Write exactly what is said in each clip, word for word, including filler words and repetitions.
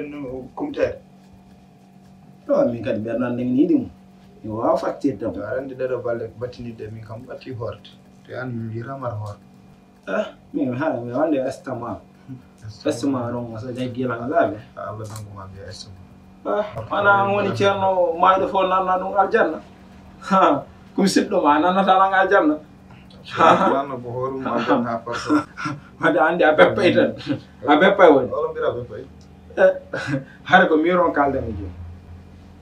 ɓurɗen no kumteede. Yo, min kadi ɓernde am nde mi yiɗi mo. Mi waawa fattirde mo. Aɗa anndi ɗeɗo balɗe battindiɗe min kam ɓatti hoorde. Te an mi yiɗaama hoorde. Eh, min ha mi wonde estama. Estama ɗon so jaggi lan laaɓe. Allah nangu ma mbiya estama. Ah, wona an woni ceerno maayɗo fof nanna ɗum aljanna. Ha, ko mi siɗɗo ma nannata lan aljanna. Nanna ko horum aljanna ha farko. Wadde anndi a beppay tan. A beppay woni. Olo mbira beppay. Eh, hare ko miiron kalde mi jooni.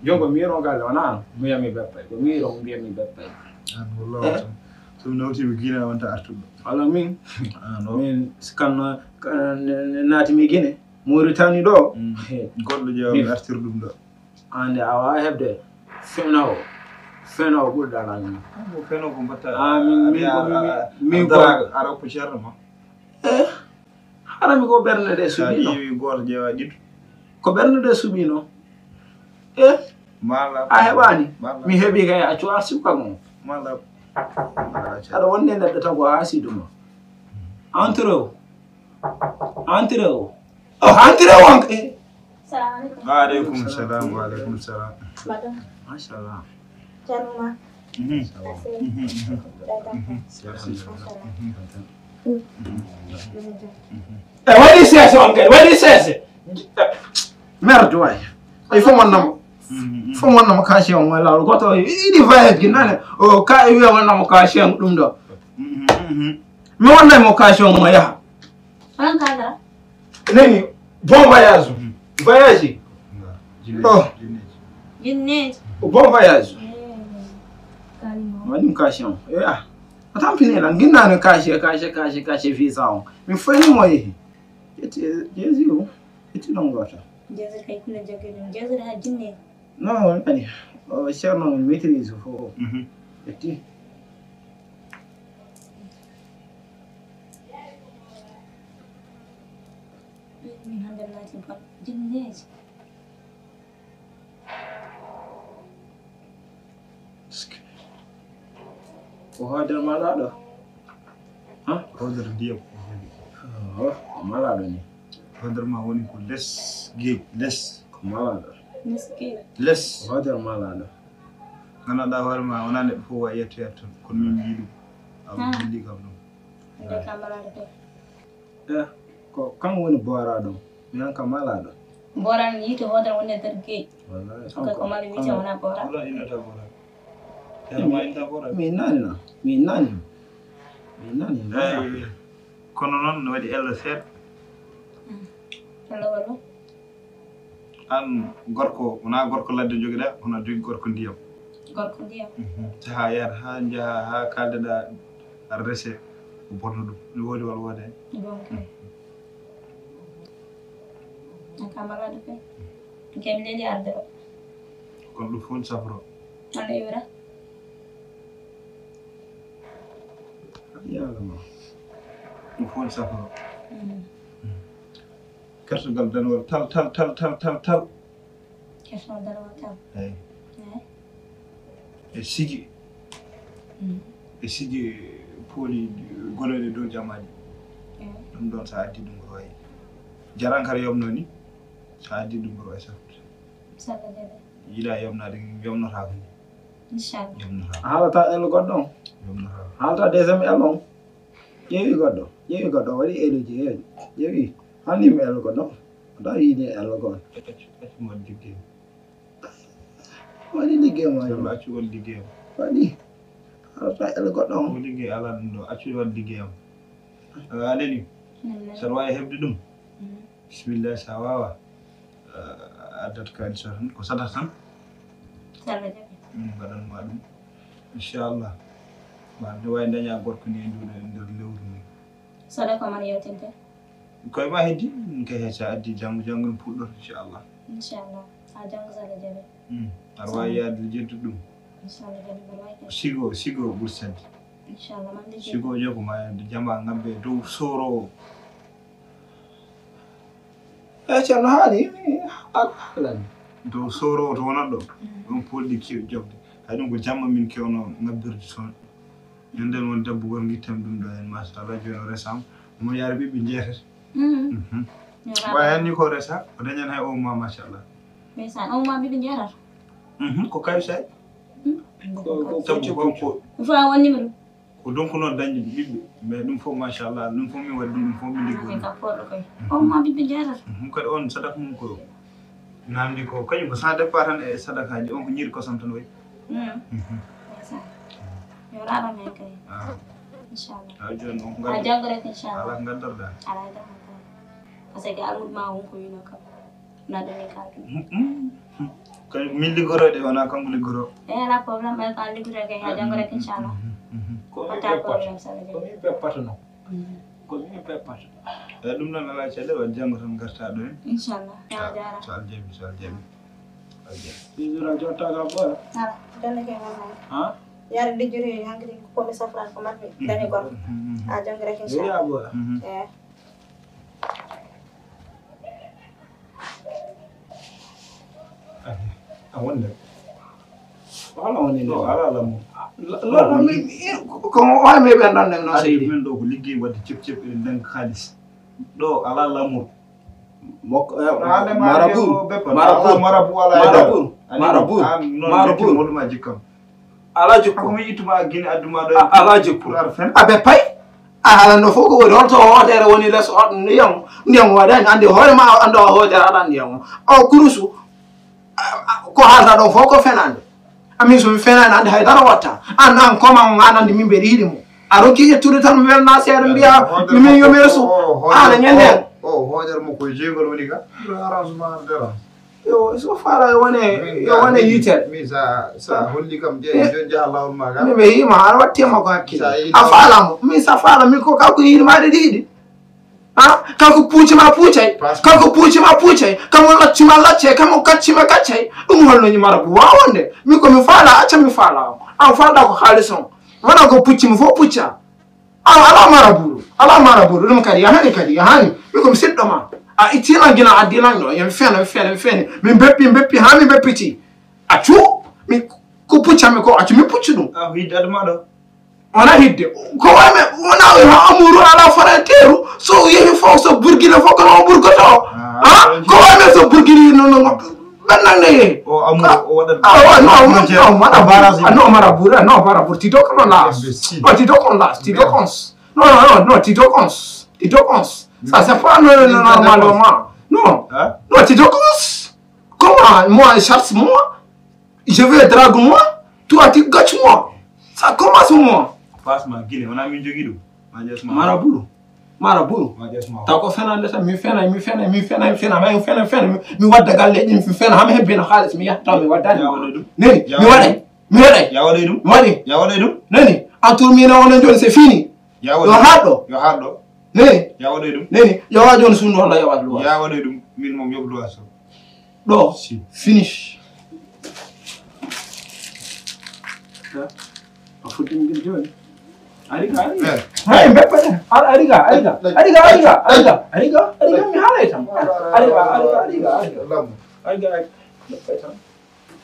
Jooni ko miiron kalde wona an mbiyami beppay. Ko miiron mbiyami beppay. An wallahi tan. So mi nawtiima Guinée wonta artuɗo. Walla min. Ah, non. Min si kan na- kan- ne- ne- naati mi Guinée, Mauritanie ɗo. Mm. He. Goɗɗo ƴeewa mi artir ɗum ɗo. Ande a wawa hebde fenowo. Fenowo ɓurɗo alal min. Ko fenowo ko mbatta. Ah, min min ko min ko daraga ara ko ceerno ma. Eh. Hara mi ko ɓernde ɗe suɓino. Ƴeewi goto ƴeewa ɗiɗo. Ko ɓernde ɗe suɓino. Eh. Mala a heɓani. Mi heɓi kay a cuwa suka mo. Mala. Aɗa wonde neɗɗo tago ha siduma. Entre o. Entre o. Oh, entre o an. Eh. Salamu alaikum. Wa alaikum salam, wa alaikum salam. Madam. Mashallah. Jaruma. Mhm. Merci. Mhm, mhm. Merci. Mashallah. Mhm. E waɗi seese on kadi waɗi seese. Merde way. Ay fo mon nam. Fo mon nam ka si on wala ko to idi voyage gi nane o ka e wiya wala mo ka si on ɗum ɗo. Mi wonnay mo ka si on mo yaha. An kala. Neni bon voyage. Voyage. Oh. Jinneji. Bon voyage. Kalimo. Waɗi mo ka si on. Ya. A tampini lan ginnano cache cache cache cache visa on. Mi foyni mo yehi. Ƴetti jeesi o ƴetti ɗon goto. Jeesi kay kula jogi ɗum jeesi ha jinne. Non on ani o ceerno on maîtrise fof. Ƴetti. Min hande laati bon jinneji. Ko hoodere ma laaɗo? Ha? Hoodere ndiyam. Oh, ko ma laaɗo ni. Hoodere ma woni ko les geej les. Ko ma laaɗo? Les geej. Les. Ko hoodere ma laaɗo? Ngannduɗaa hoore ma wonaa neɗɗo fof wawi yettoyat toon kono min mbii ɗum. Awa jilli kam ɗum. Nde kam laaɗo kay. Eh, ko kam woni booraɗo. Min an kam malaaɗo. Booraɗo ne yiite hoodere woni e nder geej. Wallahi. Ko ko mala wiite wona booraɗo. Wala innata booraɗo. Yalla ma innata booraɗo. Mi nani na. Mi nani. Mi nani. Eh, kono noon no waɗi ello seeɗa. Ello walla? An gorko wona gorko ladde jogiɗa kono a jogi gorko ndiyam. Gorko ndiyam. Saha yahata ha jaha ha kaldeɗa aɗa rese ko bonno ɗum ne woodi walla woodani. Bon kay. An kam alaa ɗo kay. Kay mi leli arde o. Kono ɗum fof ne safro. An iwra. Yalama. Ɗum fof ne safro. Kertugal danwal tal tal tal tal tal tal. Kertugal danwal tal. Eyi. E sigi. E sigi pooli goloyɗe dow jamaaji. Ɗum ɗon so a addi ɗum ko wayi jarankara yomno ni. So a addi ɗum ko wayi safrude. Yiɗa yomnaade yomnotaako ni. Inchallah. Yomnotaako. A haalata elo goɗɗo on. Yomnotaako. Haalata deuxième elo on. Ƴeewi goɗɗo ƴeewi goɗɗo waɗi eluji heewi ƴeewi. Hannde yimɓe elo goɗɗo. Wata yiide ello goo. Accu waɗ liggey ma. Waɗi liggey ma. Accu waɗ liggey ma. Waɗi. Arata ello goɗɗo on. Ko liggey alaa ɗum ɗo accu waɗ liggey am. A aleli. Saɗa wawi heɓde ɗum. Bisimilla sa wawa. Addat kadi so tan ko sata tan. Min mbaɗan ma ɗum. Inchallah. Ma ne wawi daña gorko ni e nduɗo e nder lewru ni. Sadaka man yewtinte. Koye ma heddi min kay hay sa addi janngo janngo en puɗɗoto inchallah. Inchallah. Ha janngo so Allah jaɓi. Aɗa wawi yaade lijjanti ɗum. Inchallah jaɓi mbaɗa wawi kay. Sigo sigo ɓuri selde. Inchallah man lijjanti. Sigo jogo ma jamba ngabbe dow sorowo. E ceerno haali alhalan. Dow sorowo to wonat ɗo ɗum polɗi kewi jobde. Hay ɗum ko jamma min kewno ngabbirde toon. Min nden won debbo goto ngittami ɗum ɗo en, machallah, jooni o resama. Omo yaara ɓiɓɓe jeetati. Mhm. Ɓay anni ko resa, o dañan hay o ma, machallah. Ndeysaan, o ma ɓiɓɓe jeetati. Mhm, ko kayo say. Ko, ko, ko, ko, ko. Ɗum fof a wonni mi ɗum. Ko donc noon dañde ɓiɓɓe, mais ɗum fof, machallah, ɗum fof min waɗi ɗum, ɗum fof min liggo ɗum. Ka poɗɗo koy. O ma ɓiɓɓe jeetati. Mhm, kadi on sadaka mum ko namdi ko, kañum ko sans départ tan e sadakaaji, on ko ñiiri kosam tan waɗi. Mhm. Ndeysaan. Yo raɗam heen kay. Ah. Inchallah. Ah, jooni on ko a ngadda-, janngo rek, inchallah. Alaa ko ngaddarɗaa. Alaa e janngo kay. Parce que almuudo ma on ko wino kam. Nade mi kaldu. Mm, mm, mm. Kay min liggorode wona kanko liggoro. E ala problème, ɓay ko a liggorode kay ha janngo rek, inchallah. Mhm, mhm, mhm. Ko mi peppata. Ko mi peppata non. Mhm. Ko mi peppata. E ɗum noon alaa caɗeele, wa janngo tan ngarta ɗo en. Inchallah. Yo Allah jaaraama. So Allah jaɓi, so Allah jaɓi. Allah jaɓi. Toujours a jottaaka boya. Ala, jonne ke man. Ha? Yaade liggorode hankadi ko mi safran ko matmi. Mhm. Dañi gor. Mhm, mhm. A janngo rek, inchallah. Yo boya. Mhm. E. A wonde. Wala woni no ala lamu. Lo, lo, mi, mi, ko mo wawi me ɓen ɗon ɗen noon seydi. Min ɗo ko liggey wadde cep cep eɗen ndanga kaalis. Ɗo ala lamu. Mok-, eh, marabu, marabu, marabu, marabu, marabu, marabu. Wonuma jikkam. Ala jikku. Ko mi ittuma Gine adduma ɗo. A-, ala jikku. Pour ar fen. Aɓe pay. A haala no fof ko woni, holto hootere woni les o-, ndiyam, ndiyam waɗani, andi hoore ma, ando a hootere aɗa ndiyam o. O kurusu, a, a, ko haalta ɗo fof ko fenande. Amin so mi fenani andi haydara watta. An, an, koma on, an andi min mbeɗa yiɗi mo. A rokki ƴettude tan mi welna seeɗa mbiya, mi min yomi resu. Aɗa ñande. O, o, hootere mo koye jeygol woni ka. Arrangement de dérange. Yo, so faala yo wone, yo wone yitere. Mi sa, sa holli kam je, jon jaha lawol ma ga. Mi ɓe yima, aɗa watti ma ko hakkille. A faala mo. Mi sa faala mi ko kanko yiɗi ma ɗe ɗiɗi. Ha? Kanko puuci ma puucay. Kanko puuci ma puucay. Kanko lacci ma laccay. Kanko kacci ma kaccay. Ɗum holno ni mara bu wawonde. Mi ko mi faala, acca mi faala. An faala ko haalis on. Wona ko pucci mo fof pucca. Awa, ala mara buuru, ala mara buuru, ɗum kadi yahani, kadi yahani. Mi ko mi siɗɗo ma. A itti lan gila, addi lan ɗo, yo mi fena, mi fena, mi fena. Min beppi, beppi, ha mi beppiti. A cu, mi ko pucca mi ko, a cu mi puccu ɗum. A hidde aduma ɗo. Wona hidde. Ko wame, wona ha amuru ala frontière, so yehi fof, so burgina fof, kono o burgoto. Ah, ha? Ko wame so burgini, no, no, no. Maintenant, ne. O amour, o waɗat. Ah, ouais, non, non, non, mara barrage. Ah, non, mara bourre, non, mara bourre. Tu dois qu'on lâche. Imbécile. Oh, tu dois qu'on lâche, tu dois qu'on s-, non, non, non, non, tu dois qu'on s-, tu dois qu'on s-. Ça, c'est pas no-, no-, normalement. Non. Hein? Non, tu dois qu'on s-. Comment? Moi, je cherche moi. Je veux drague moi. Toi, tu gâches moi. Ça commence moi. Passe ma Guinée, on a mis du guido. Mara bulu. Mara bulu. Taw ko fenande tan, mi fena, mi fena, mi fena, mi fena, mi fena, mi fena, mi, mi wadda galle ɗin, mi fena, hami hebbino haalis, mi yahta mi waddani. Ya waɗa ɗum. Nani, mi waɗay, mi waɗay. Ya waɗay ɗum. Mi waɗi. Ya waɗay ɗum. Nani, en tout mina on joni c'est fini. Ya waɗa. Yo haɗɗo. Yo haɗɗo. Nani. Ya waɗay ɗum. Nani, yo wa joni sunno walla yo wa luwa. Ya waɗay ɗum, min moom yoɓ luwa so. Ɗo, finish. A fuɗɗi ngel jooni. Ari ga, ari ga. Eh. Hay, mbeppe ɗen. Ar-, ari ga, ari ga. Ari ga, ari ga, ari ga. Ari ga, ari ga, mi haalay tan. Ari ga, ari ga, ari ga, ari ga. Lamu. Ari ga, ari ga. Mbeppe tan.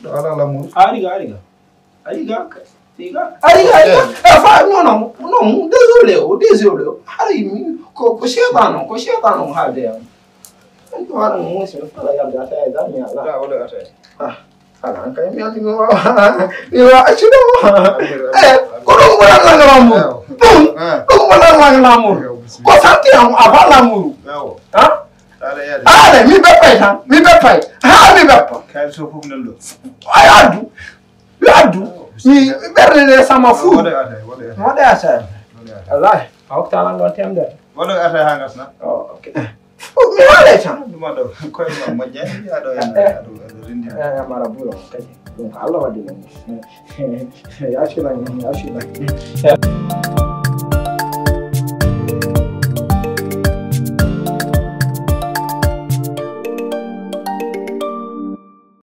Ɗo ala lamu. Ari ga, ari ga. Ari ga, ari ga. Ari ga, ari ga. Eh. Eh, fa, non, non, non, désolé, oh, désolé, oh. Haray mi, ko, ko seytaane on, ko seytaane on haalde e am. An ɗum haɗa mo muusi, mi fala yalde a tawi dal mi ala. Da, wala a tawi. Ah. Ala an kay mi andi mi wawa. Mi wawa accude mo. Eh, ko ɗum ko ɗan langa lamour. Ɗum, ɗum ko ɗan langa lamour. Ko santi am avant lamour. Yawo. Ha? Ala yade. Ala, mi beppay tan, mi beppay. Ha, mi beppa. Kay so fof nan ɗo. Ay addu. Mi addu. Mi ɓerde nde sama fou. Waɗa ata, waɗa ata. Waɗa ata. Wallahi, a hokta lan ɗon temedere. Waɗa ata ha ngasna. Oh, ok. Mi haalay tan. Ɗum aɗo, koye ma moƴƴa, aɗo, aɗo, aɗo, aɗo rindi. Eh, mara bulo, kadi. Ɗum ko Allah waɗi ɗum. Yaafinan, yaafinan.